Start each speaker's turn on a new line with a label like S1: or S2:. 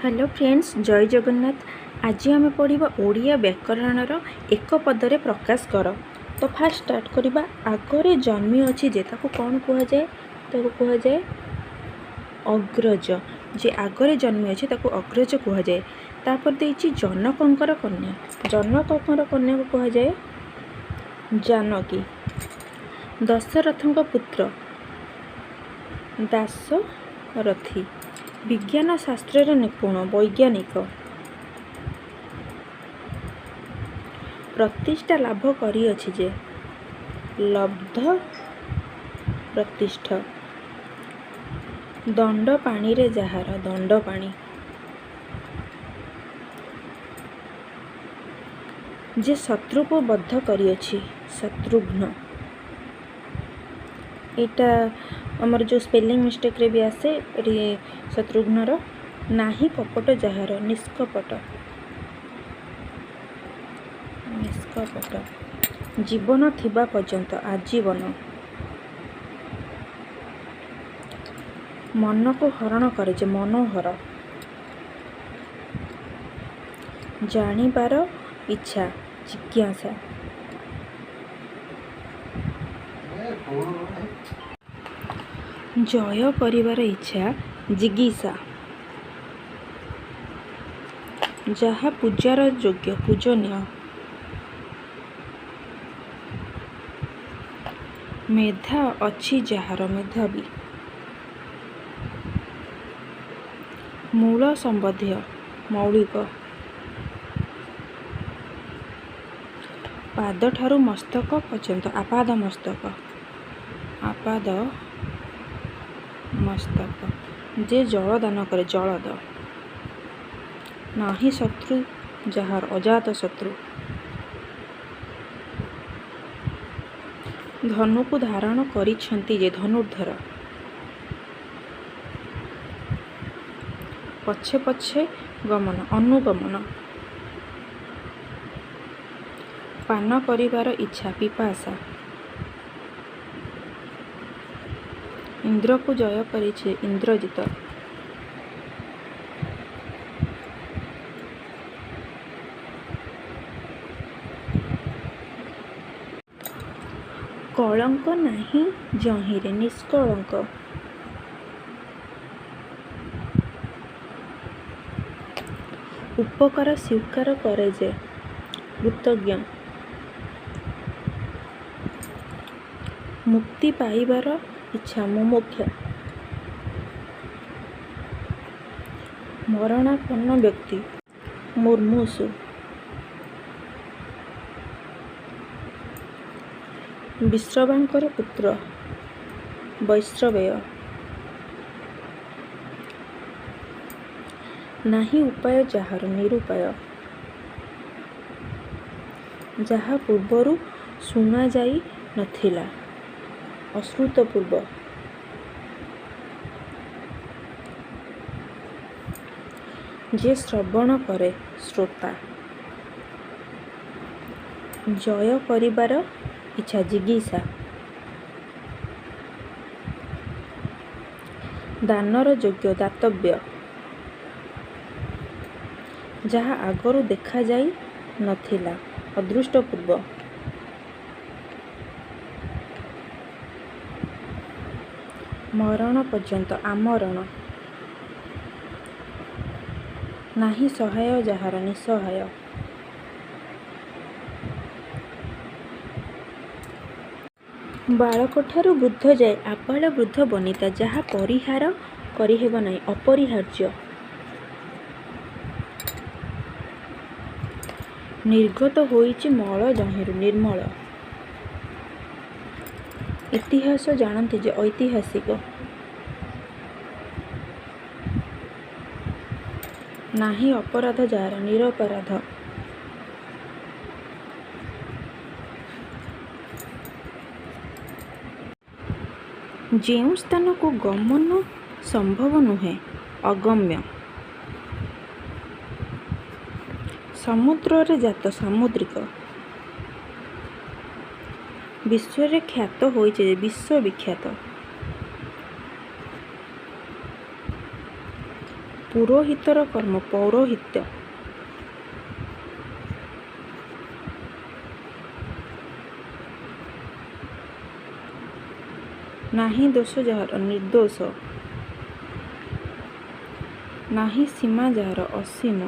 S1: Hello friends, ଜୟ ଜଗନ୍ନାଥ। ଆଜି ଆମେ ପଢ଼ିବା ଓଡ଼ିଆ ବ୍ୟାକରଣର ଏକ ପଦରେ ପ୍ରକାଶ କର। ତ ଫାର୍ଷ୍ଟ ଷ୍ଟାର୍ଟ କରିବା। ଆଗରେ ଜନ୍ମିଅଛି ଯେ, ତାକୁ କ'ଣ କୁହାଯାଏ? ତାକୁ କୁହାଯାଏ ଅଗ୍ରଜ। ଯେ ଆଗରେ ଜନ୍ମିଅଛି, ତାକୁ ଅଗ୍ରଜ କୁହାଯାଏ। ତାପରେ ଦେଇଛି ଜନକଙ୍କର କନ୍ୟା। ଜନକଙ୍କର କନ୍ୟାକୁ କୁହାଯାଏ ଜାନକୀ। ଦଶରଥଙ୍କ ପୁତ୍ର ଦାଶରଥୀ। ବିଜ୍ଞାନ ଶାସ୍ତ୍ରରେ ନିପୁଣ ବୈଜ୍ଞାନିକ। ପ୍ରତିଷ୍ଠା ଲାଭ କରିଅଛି ଯେ, ଲବ୍ଧ ପ୍ରତିଷ୍ଠ। ଦଣ୍ଡ ପାଣିରେ ଯାହାର ଦଣ୍ଡପାଣି। ଯେ ଶତ୍ରୁକୁ ବଧ କରିଅଛି ଶତ୍ରୁଘ୍ନ। ଏଇଟା ଆମର ଯେଉଁ ସ୍ପେଲିଂ ମିଷ୍ଟେକ୍ରେ ବି ଆସେ ଏଠି ଶତ୍ରୁଘ୍ନର। ନାହିଁ କପଟ ଯାହାର ନିଷ୍କପଟ, ନିଷ୍କପଟ। ଜୀବନ ଥିବା ପର୍ଯ୍ୟନ୍ତ ଆଜୀବନ। ମନକୁ ହରଣ କରେ ଯେ ମନୋହର। ଜାଣିବାର ଇଚ୍ଛା ଜିଜ୍ଞାସା। ଜୟ କରିବାର ଇଚ୍ଛା ଜିଗୀଷା। ଯାହା ପୂଜାର ଯୋଗ୍ୟ ପୂଜନୀୟ। ମେଧା ଅଛି ଯାହାର ମେଧାବୀ। ମୂଳ ସମ୍ବନ୍ଧୀୟ ମୌଳିକ। ପାଦଠାରୁ ମସ୍ତକ ପର୍ଯ୍ୟନ୍ତ ଆପାଦ ମସ୍ତକ, ଆପାଦ ମସ୍ତକ। ଯେ ଜଳ ଦାନ କରେ ଜଳଦ। ନାହିଁ ଶତ୍ରୁ ଯାହାର ଅଜାତ ଶତ୍ରୁ। ଧନୁକୁ ଧାରଣ କରିଛନ୍ତି ଯେ ଧନୁର୍ଦ୍ଧର। ପଛେ ପଛେ ଗମନ ଅନୁଗମନ। ପାନ କରିବାର ଇଚ୍ଛା ପିପାସା। ଇନ୍ଦ୍ରକୁ ଜୟ କରିଛି ଇନ୍ଦ୍ରଜିତ। କଳଙ୍କ ନାହିଁ ଯହିଁରେ ନିଷ୍କଳଙ୍କ। ଉପକାର ସ୍ୱୀକାର କରେ ଯେ କୃତଜ୍ଞ। ମୁକ୍ତି ପାଇବାର ଇଚ୍ଛା ମୁମୁକ୍ଷା। ମରଣାପନ୍ନ ବ୍ୟକ୍ତି ମୁମୂର୍ଷୁ। ବିଶ୍ରବାଙ୍କର ପୁତ୍ର ବୈଶ୍ରବେୟ। ନାହିଁ ଉପାୟ ଯାହାର ନିରୁପାୟ। ଯାହା ପୂର୍ବରୁ ଶୁଣାଯାଇ ନଥିଲା ଅଶ୍ରୁତପୂର୍ବ। ଯେ ଶ୍ରବଣ କରେ ଶ୍ରୋତା। ଜୟ କରିବାର ଇଚ୍ଛା ଜିଗୀଷା। ଦାନର ଯୋଗ୍ୟ ଦାତବ୍ୟ। ଯାହା ଆଗରୁ ଦେଖାଯାଇ ନଥିଲା ଅଦୃଷ୍ଟପୂର୍ବ। ମରଣ ପର୍ଯ୍ୟନ୍ତ ଆମରଣ। ନାହିଁ ସହାୟ ଯାହାର ନିଃସହାୟ। ବାଳକଠାରୁ ବୃଦ୍ଧଯାଏ ଆବାଳବୃଦ୍ଧବନିତା। ଯାହା ପରିହାର କରିହେବ ନାହିଁ ଅପରିହାର୍ଯ୍ୟ। ନିର୍ଗତ ହୋଇଛି ମଳ ଯହିଁରୁ ନିର୍ମଳ। ଇତିହାସ ଜାଣନ୍ତି ଯେ ଐତିହାସିକ। ନାହିଁ ଅପରାଧ ଯାହାର ନିରପରାଧ। ଯେଉଁ ସ୍ଥାନକୁ ଗମନ ସମ୍ଭବ ନୁହେଁ ଅଗମ୍ୟ। ସମୁଦ୍ରରେ ଜାତ ସାମୁଦ୍ରିକ। ବିଶ୍ୱରେ ଖ୍ୟାତ ହୋଇଛି ଯେ ବିଶ୍ୱବିଖ୍ୟାତ। ପୁରୋହିତର କର୍ମ ପୌରୋହିତ୍ୟ। ନାହିଁ ଦୋଷ ଯାହାର ନିର୍ଦ୍ଦୋଷ। ନାହିଁ ସୀମା ଯାହାର ଅସୀମ।